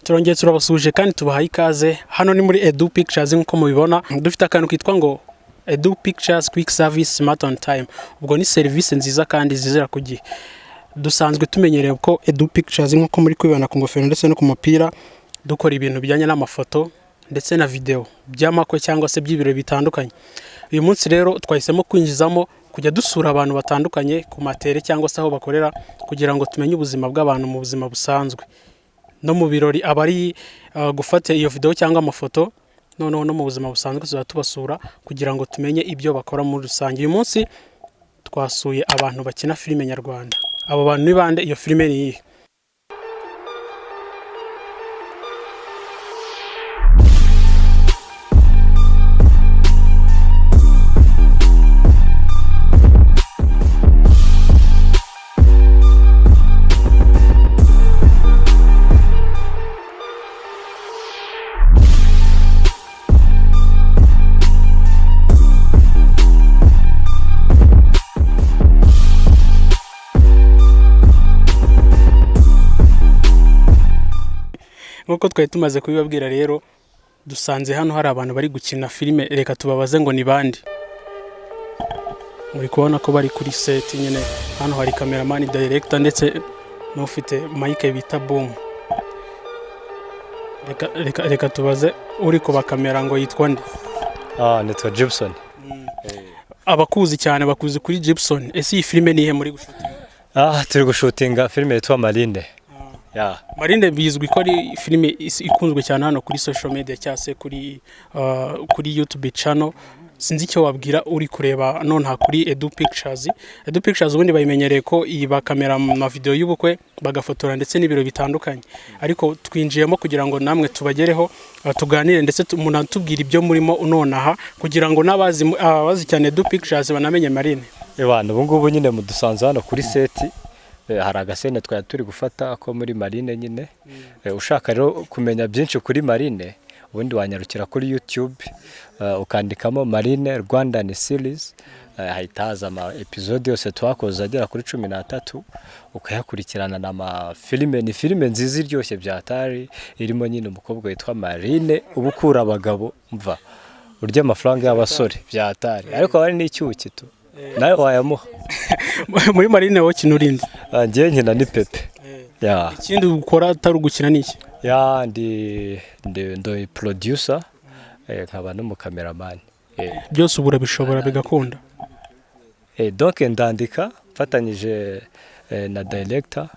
Turongeye turabasuhuje kandi tubahaye ikaze. Hano ni muri Edu Pictures. Nk'uko mubibona, dufite akantu kitwa ngo Edu Pictures Quick Service Smart on Time. Ubwo ni serivisi nziza kandi zizera ku gihe. Dusanzwe tumenyereye ko Edu Pictures, nk'uko muri kubibona ku ngofero ndetse no ku mupira, dukora ibintu bijyanye n'amafoto ndetse na video by'amakwe cyangwa se by'ibirori bitandukanye. Uyu munsi rero twahisemo kwinjizamo kujya dusura abantu batandukanye ku matere cyangwa se aho bakorera, kugira ngo tumenye ubuzima bw'abantu mu buzima busanzwe no mu birori, abari gufata iyo video cyangwa amafoto. Noneho no mu buzima busanzwe tuzajya tubasura kugira ngo tumenye ibyo bakora muri rusange. Uyu munsi twasuye abantu bakina filime nyarwanda. Abo bantu ni bande? Iyo filime ni iyihe? Nk'uko twari tumaze kubibabwira rero, dusanze hano hari abantu bari gukina filime. Reka tubabaze ngo ni bande. Muri kubona ko bari kuri set nyine. Hano hari cameraman, director ndetse n'ufite mic bita boom. Reka tubaze uri kubakamera ngo yitwa nde. Ah, nitwa Gibson. Abakuzi cyane bakuzi kuri Gibson. Ese iyi filime ni ihe muri gushutinga? Ah, turi gushutinga filime yitwa Marine. Ya. Marine bizwi ko ari filime ikunzwe cyane hano kuri social media cyangwa se kuri YouTube channel. Sinzi icyo wabwira uri kureba nonaha kuri Edu Pictures. Edu Pictures ubundi bayimenyereye ko iyi bakamera ama video y'ubukwe, bagafotora ndetse n'ibiro bitandukanye, ariko twinjiyemo kugira ngo namwe tubagereho, tuganire ndetse umuntu atubwira ibyo murimo nonaha, kugira ngo n'abazi abazi cyane Edu Pictures banamenye Marine. Ewana, ubu ngubu nyine mudusanze hano kuri set. Hari agasene twari turi gufata ko muri Marine nyine. Ushaka rero kumenya byinshi kuri Marine, ubundi wanyarukira kuri YouTube, ukandikamo Marine Rwandan Series, hahita haza ama episode yose twakoze agera kuri 13, ukayakurikirana. Na filime, ni filime nziza iryoshye byatari, irimo nyine umukobwa witwa Marine uba ukura abagabo, mva urya amafaranga y'abasore byatari, ariko hari n'icyuki tu nawe wayamuha. Muri Marine wowe ukina urinde? Ah, njyewe nkina ni Pepe ya. Ikindi ukora atari ugukina ni iki? Ya, ndi producer, nkaba n'umukameramani. Byose ubu urabishobora bigakunda? Donc ndandika mfatanyije na director,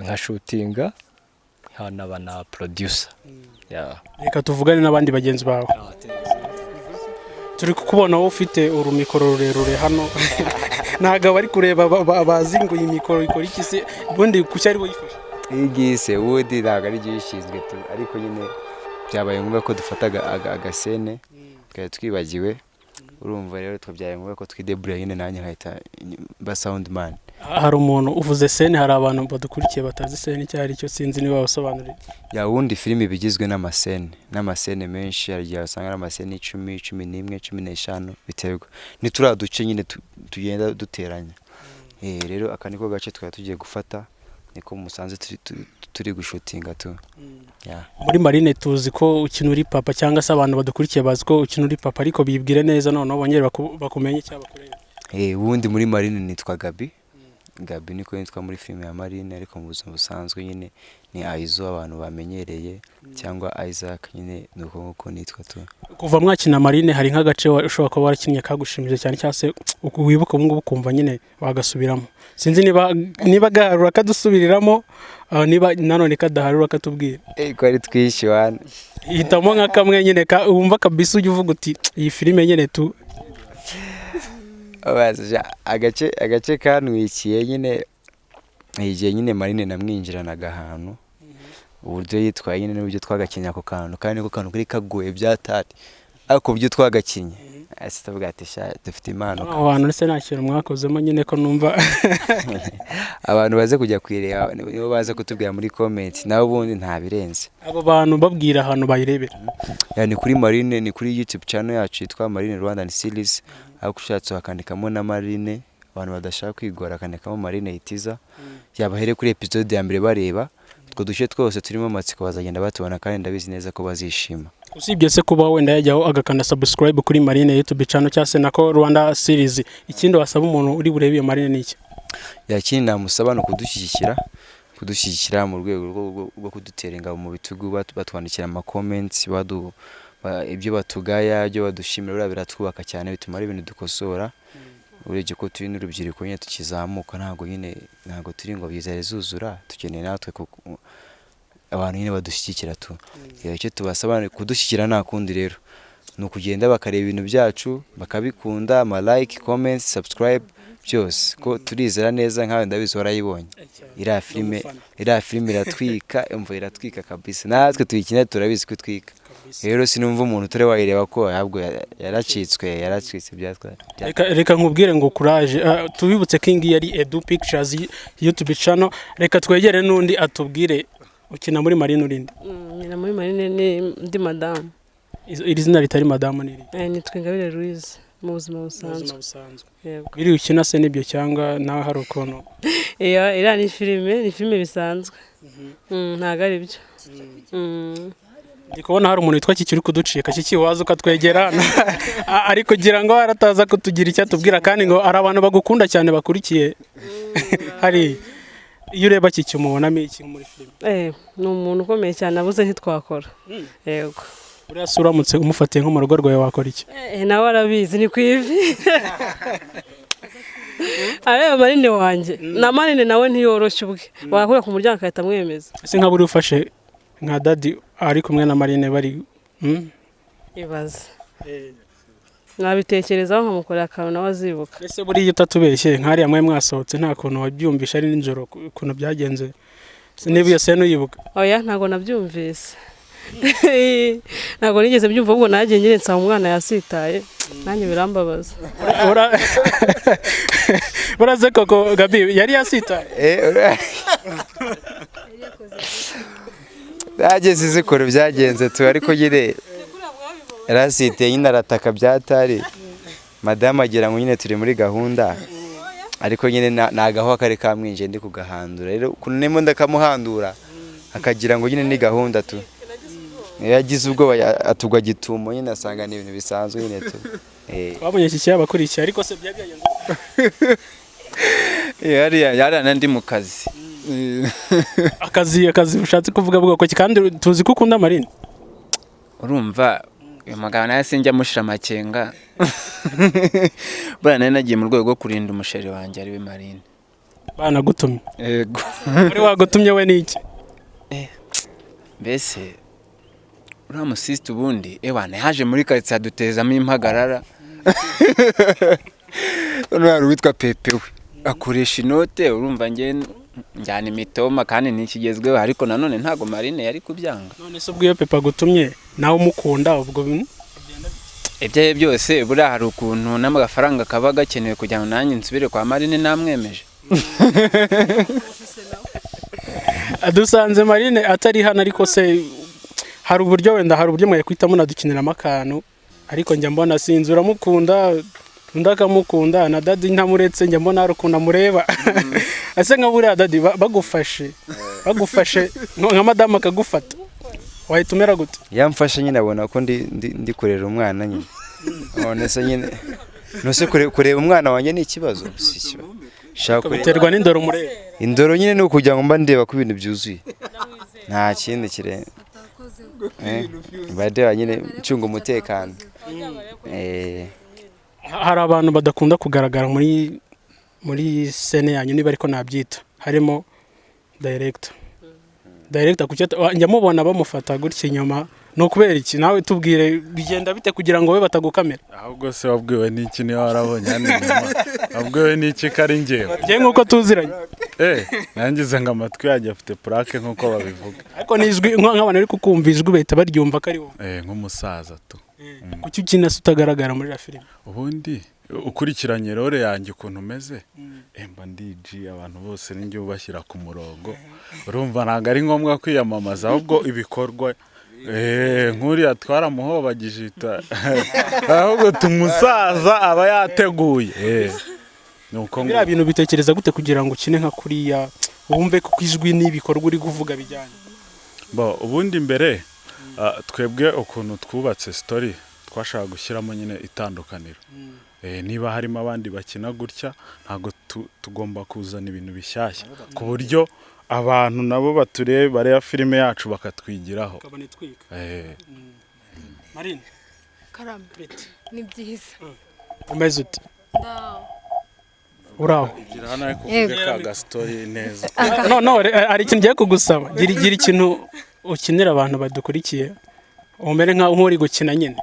nkashutinga, nkanaba na producer ya. Reka tuvugane n'abandi bagenzi bawe. Turi kukubona wowe ufite urumikoro rurerure hano. Ntabwo abari kureba bazi ngo iyi mikoro ikora iki se ubundi, kuki ari yifashe? Iyi ngiyi se ubundi ntabwo ari byo ishinzwe tu, ariko nyine byabaye ngombwa ko dufata agasene twari twibagiwe. Urumva rero twabyaye ngombwa ko twidebura nyine, nanjye nkahita mba sound man. Hari umuntu uvuze scene, hari abantu badukurikiye batazi scene icyo ari cyo, sinzi niba basobanuriye. Ya, ubundi filime iba igizwe n'amasene, n'amasene menshi. Hari igihe usanga ari amasene 10, 11, 15, biterwa ni turiya duce nyine tugenda duteranya. Rero aka niko gace twari tugiye gufata, niko musanze turi gushutinga tu. Ya. Muri Marine tuzi ko ukina uri papa, cyangwa se abantu badukurikiye bazi ko ukina uri papa, ariko bibwire neza noneho bongere bakumenye cyangwa bakurebe. Ubundi muri Marine nitwa Gabi. Gabi niko nitwa muri filime ya Marine, ariko mu buzima busanzwe nyine ni Aizo abantu bamenyereye, cyangwa Isaac nyine, ni uko nguko nitwa tu. Kuva mwakina Marine, hari nk'agace ushobora kuba warakinnye kagushimishije cyane, cyangwa se wibuka ubu ngubu ukumva nyine wagasubiramo? Sinzi niba gaharura kadusubiriramo, niba nanone kadaharura katubwira. Ko ari twinshi wana. Hitamo nka kamwe nyine wumva kabisa ujya uvuga uti iyi filime nyine tu. Abaza, agace kantwikiye nyine igihe nyine Marine namwinjiranaga ahantu, uburyo yitwaye nyine n'uburyo twagakinnye ako kantu, kandi niko kantu kari kagoye byatari, ariko uburyo twagakinnye ese tuvuga ati sha dufite impano. Aho hantu ndetse nta kintu mwakozemo nyine ko numva. Abantu baze kujya kuyireba nibo baza kutubwira muri comment, nawe ubundi nta birenze. Abo bantu babwira ahantu bayirebera. Ya, ni kuri Marine, ni kuri YouTube channel yacu yitwa Marine Rwandan Series, ariko ushatse wakandikamo na Marine, abantu badashaka kwigora akandikamo Marine Itiza, yabahere kuri episode ya mbere bareba. Utwo duce twose turimo amatsiko bazagenda batubona, kandi ndabizi neza ko bazishima. Usibye se kuba wenda yajyaho agakanda subscribe kuri Marine YouTube channel cyangwa se nako Rwanda series, ikindi wasaba umuntu uri burebe iyo Marine ni iki? Ikindi namusaba ni ukudushyigikira mu rwego rwo kudutera ingabo mu bitugu, batwandikira ama comments, ibyo batugaya, ibyo badushimira, buriya biratwubaka cyane, bituma ari ibintu dukosora. Urebye ko turi n'urubyiruko nyine tukizamuka, ntabwo nyine ntabwo turi ingobyi zari zuzura, dukeneye natwe abantu nyine badushyigikira tu. Icyo tubasaba ni kudushyigikira, nta kundi rero ni ukugenda bakareba ibintu byacu bakabikunda, ama like, comments, subscribe, byose, ko turizera neza nkawe ndabizi warayibonye iriya filime. Iriya filime iratwika, umva, iratwika kabisa, natwe tuyikina turabizi ko itwika. Rero sinumva umuntu utari wayireba ko ahubwo yaracitswe byatwaye. Reka nkubwire ngo courage. Tubibutse ko iyi ngiyi ari Edu Pictures YouTube channel. Reka twegere n'undi atubwire, ukina muri Marine urinde? Nkina muri Marine, ni ndi madamu. Iri zina ritari madamu ni iri? Nitwa Ingabire Louise mu buzima Mu busanzwe. buzima busanzwe. Yego. Biri ukina se nibyo, cyangwa nawe hari ukuntu? Iyo iriya ni filime bisanzwe. Ntabwo ari byo. Ndi kubona hari umuntu witwa Kiki uri kuducika. Kiki, waza ukatwegera ari kugira ngo arataza kutugira icyo atubwira, kandi ngo hari abantu bagukunda cyane bakurikiye hari. Iyo ureba Kiki umubonamo iki muri filime? Ni umuntu ukomeye cyane, abuze ntitwakora. Yego. Buriya se uramutse umufatiye nko mu rugo rwawe wakora iki? Nawe arabizi, ni ku ivi. Areba marine wanjye na marine nawe ntiyoroshye ubwe, wahura ku muryango agahita amwemeza. Ese nka buri ufashe nka daddy ari kumwe na marine bari? Ibaze, nabitekerezaho nkamukorera akantu nawe azibuka. Ese buriya utatubeshye, nk'hariya mwe mwasohotse, nta kuntu wabyumvisha ari nijoro, ukuntu byagenze? Niba iyo scène uyibuka? Oya, ntabwo nabyumvise, ntabwo nigeze mbyumva. Ahubwo nanjye nyine nsanga umwana yasitaye, nanjye birambabaza. Uraze koko Gabi yari yasitaye? Byageze izikora byagenze tu, ariko nyine yarasiteye nyine, arataka byatari, madamu agira ngo nyine turi muri gahunda, ariko nyine ni agahuha kari kamwinjiye ndi kugahandura. Rero ukuntu ndimo ndakamuhandura akagira ngo nyine ni gahunda tu, yagize ubwoba, atugwa gitumo nyine, asanga ni ibintu bisanzwe nyine tu. Twabonye iki cyabakurikiye, ariko se byari byagenze? Hariya hariya ndi mu kazi. Akazi ushatse kuvuga bwoko ki, kandi tuzi ko ukunda Marine? Urumva uyu mugabo nawe sinjya amushira amakenga. Buriya nari nagiye mu rwego rwo kurinda umusheri wanjye ariwe Marine. Banagutumye? Yego. Wari wagutumye we n'iki? Mbese uriya musisite ubundi ewana yaje muri karitsiye adutezamo impagarara. Hano hari uwitwa Pepe, we akoresha inote. Urumva njye njyana imitoma kandi ntikigezweho, ariko nanone ntabwo Marine yari kubyanga. None se ubwo iyo Pepe agutumye nawe umukunda ubwo Ibyo ari byo byose, buriya hari ukuntu n'amafaranga kaba gakenewe kugira ngo nanjye nsubire kwa Marine namwemeje. Dusanze Marine atari hano, ariko se hari uburyo wenda, hari uburyo mwari guhita munadukiniramo akantu? Ariko njya mbona, sinzi, uramukunda, undi akamukunda, na daddy ntamuretse, njya mbona hari ukuntu amureba. Ese nka buriya daddy bagufashe nka madamu akagufata, wahita umera gute? Yamfashe nyine abona ko ndi kurera umwana nyine. None se nyine nose kureba umwana wanjye ni ikibazo? Si ikibazo. Shaka kureba Biterwa n'indoro umureba. Indoro nyine ni ukugira ngo mba ndeba ko ibintu byuzuye, nta kindi kirenze. Mba ndeba nyine ncunga umutekano. Hari abantu badakunda kugaragara muri scène yanyu, niba ariko nabyita, harimo director. Director kuki njya mubona bamufata gutya inyuma, ni ukubera iki? Nawe tubwire, bigenda bite kugira ngo we batagukamera? Ahubwo se wabwiwe n'iki niba warabonye hano inyuma? Wabwiwe n'iki ko ari njyewe? Njye nk'uko tuziranye. Nangize ngo amatwi yanjye afite purake nk'uko babivuga. Ariko n'ijwi, nk'abantu bari kukumva ijwi bahita baryumva ko ari wowe. Nk'umusaza tu. Kuki ukina se utagaragara muri iriya filime? Ubundi ukurikiranye role yanjye ukuntu umeze, mba ndi G, abantu bose ninjye ubashyira ku murongo. Urumva ntabwo ari ngombwa kwiyamamaza, ahubwo ibikorwa. Nk'uriya twaramuhobagije ahubwo tumusaza aba yateguye. Nuko Biriya bintu bitekereza gute kugira ngo ukine nka kuriya? Wumve ko ijwi n'ibikorwa uri kuvuga bijyanye. Bo, ubundi mbere twebwe ukuntu twubatse story, twashaka gushyiramo nyine itandukaniro. Niba harimo abandi bakina gutya, ntabwo tugomba kuzana ibintu bishyashya ku buryo abantu nabo batureba, bareba filime yacu bakatwigiraho. Ukabona itwika. Marine. Karame. Ni byiza. Umeze ute? Uraho? Gira hano, ariko uvuge ka gastory neza. No, hari ikintu ngiye kugusaba. Gira ikintu ukinira abantu badukurikiye, umere nka nk'uri gukina nyine.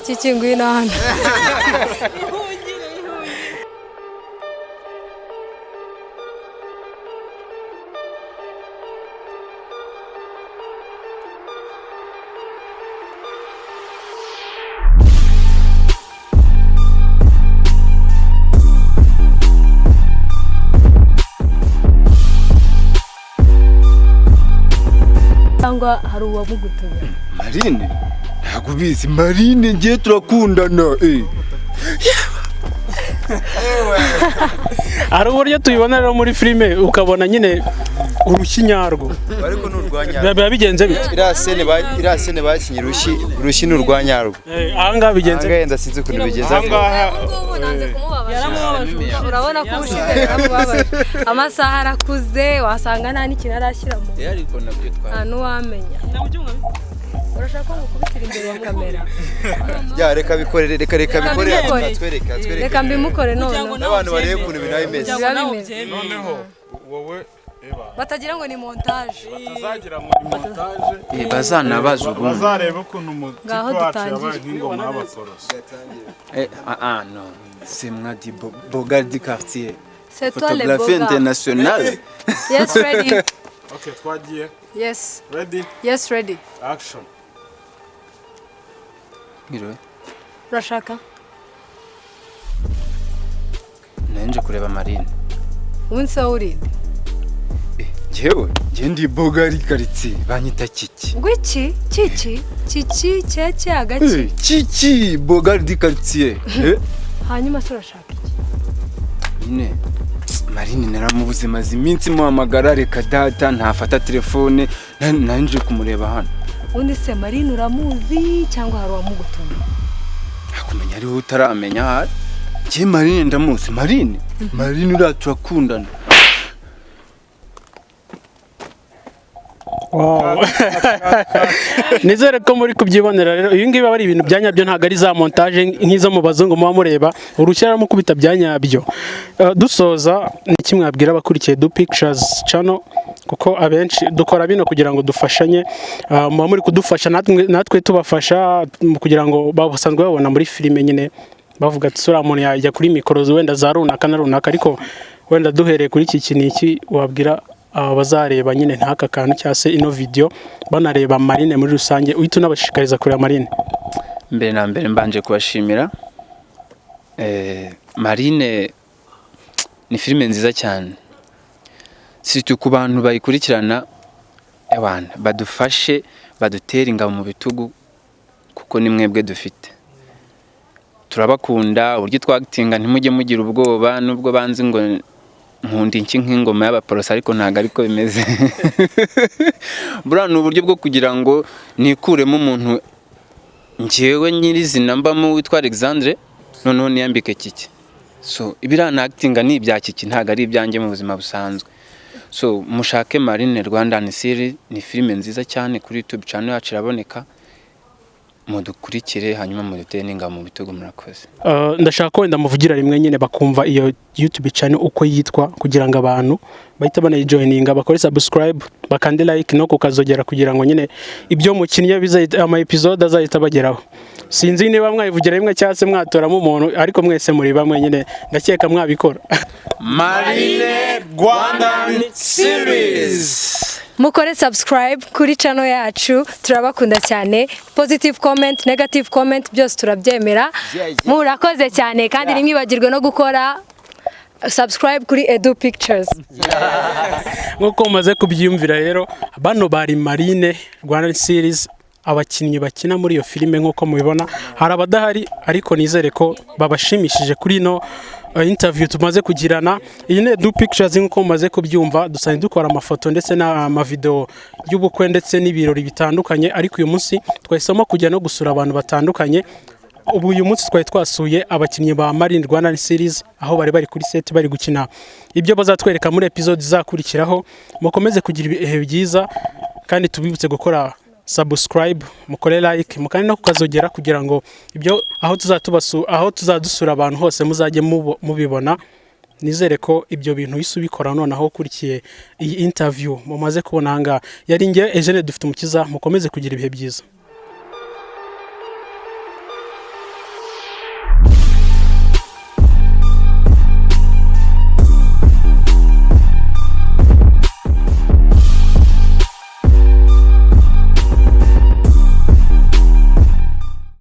Kiki, ngwino hano. Cyangwa hari uwamugutumye? Marine, ntabwo ubizi Marine, ngiye turakundana. Hari uburyo tubibona rero muri filime, ukabona nyine urushyi nyarwo. Ariko ni urwanyarwo. Biba bigenze bite? Iriya scène bakinye urushyi, urushyi ni urwanyarwo. Ahangaha bigenze Ahangaha yenda sinzi ukuntu bigeze. Ahangaha. Ngubu nanze kumubabaza. Urabona ko ubushize yaramubabaje. Amasaha arakuze, wasanga nta n'ikintu arashyira mu Ariko nabyo twari nta n'uwamenya. Urashaka ko ngukubitira imbere ya kamera? Ya, reka bikorere, reka bikorere. Mbimukore. Atwereke. Reka mbimukore noneho. N'abantu barebe ukuntu ibintu biba bimeze. Biba bimeze. Noneho wowe eba Batagira ngo ni montage. batazagira muri montage. Bazanabaza ubundi. Bazareba ukuntu umutipe Ngaho wacu dutangire. yabaye nk'ingoma y'abakoroso. Ah ah, non, c'est moi di Bogart du quartier. C'est toi le Photographie beau gars. internationale. Yes, ready. Okay, twagiye. Yes. Ready? Yes, ready. Action. Mwiriwe. Urashaka? Nanje kureba Marine. Ubundi se wowe urinde? Njyewe njye ndi Bogart du quartier, banyita Kiki. Ngwiki? Kiki? Kiki, keke, agaki? Kiki Bogart du quartier. Hanyuma se urashaka iki? Nyine Marine naramubuze, maze iminsi muhamagara, reka data, ntafata telefone. Nanje kumureba hano. Ubundi se Marine uramuzi cyangwa hari uwamugutumye? Nakumenya ariho utaramenya ahari. Njye Marine ndamuzi. Marine, Marine uriya turakundana. Wow. Nizere ko muri kubyibonera rero. Ibi ngibi aba ari ibintu bya nyabyo, ntabwo ari za montage nk'izo mu bazungu muba mureba. Urushyi aramukubita bya nyabyo. Dusoza, ni iki mwabwira abakurikiye Du Pictures channel? Kuko abenshi dukora bino kugira ngo dufashanye. Muba muri kudufasha, natwe tubafasha kugira ngo basanzwe babona muri filime nyine bavuga ati sura muntu yajya kuri mikoro wenda za runaka na runaka. Ariko wenda duhereye kuri iki kintu, iki wabwira aba bazareba nyine nk'aka kantu cyangwa se ino video, banareba Marine muri rusange, uhita unabashishikariza kureba Marine? Mbere na mbere mbanje kubashimira. Marine ni filime nziza cyane, surtout ku bantu bayikurikirana. Abantu badufashe, badutere ingabo mu bitugu, kuko ni mwebwe dufite. Turabakunda. Uburyo twagitinga, ntimujye mugira ubwoba. Nubwo banzi ngo nkunda iki nk'ingoma y'abaporoso, ariko ntabwo ariko bimeze. Buriya ni uburyo bwo kugira ngo nikuremo umuntu njyewe nyirizina mbamo witwa Alexandre, noneho niyambike Kiki. So ibiriya nakitinga ni ibya Kiki, ntabwo ari ibyanjye mu buzima busanzwe. So mushake Marine Rwandan series, ni filime nziza cyane. Kuri YouTube channel yacu iraboneka. Mudukurikire, hanyuma mudutere n'ingabo mu bitugu. Murakoze. Ndashaka ko wenda muvugira rimwe nyine bakumva iyo YouTube channel uko yitwa, kugira ngo abantu bahite banayijoininga, bakore subscribe, bakande like no kukazogera, kugira ngo nyine ibyo mukinnye bizahita, ama episode azahita bageraho. Sinzi niba mwayivugira rimwe cyangwa se mwatoramo umuntu, ariko mwese muri bamwe nyine, ndakeka mwabikora. Marine Rwandan series. Mukore subscribe kuri channel yacu. Turabakunda cyane. Positive comment, negative comment, byose turabyemera. Murakoze cyane, kandi ntimwibagirwe no gukora subscribe kuri Edu Pictures. Nk'uko mumaze kubyiyumvira rero, bano bari Marine Rwanda series. Abakinnyi bakina muri iyo filime, nk'uko mubibona, hari abadahari, ariko nizere ko babashimishije kuri ino interview tumaze kugirana. Iyi ni Edu Pictures, nk'uko mumaze kubyumva. Dusanzwe dukora amafoto ndetse n'amavideo y'ubukwe ndetse n'ibirori bitandukanye, ariko uyu munsi twahisemo kujya no gusura abantu batandukanye. Ubu uyu munsi twari twasuye abakinnyi ba Marine Rwanda series, aho bari bari kuri set bari gukina ibyo bazatwereka muri episode izakurikiraho. Mukomeze kugira ibihe byiza, kandi tubibutse gukora subscribe, mukore like, mukande no kukazogera kugira ngo ibyo aho tuzadusura abantu hose muzajye mubibona. Nizere ko ibyo bintu uhise ubikora noneho ukurikiye iyi interview mumaze kubona aha ngaha. Yari njye Eugene Dufite Umukiza. Mukomeze kugira ibihe byiza.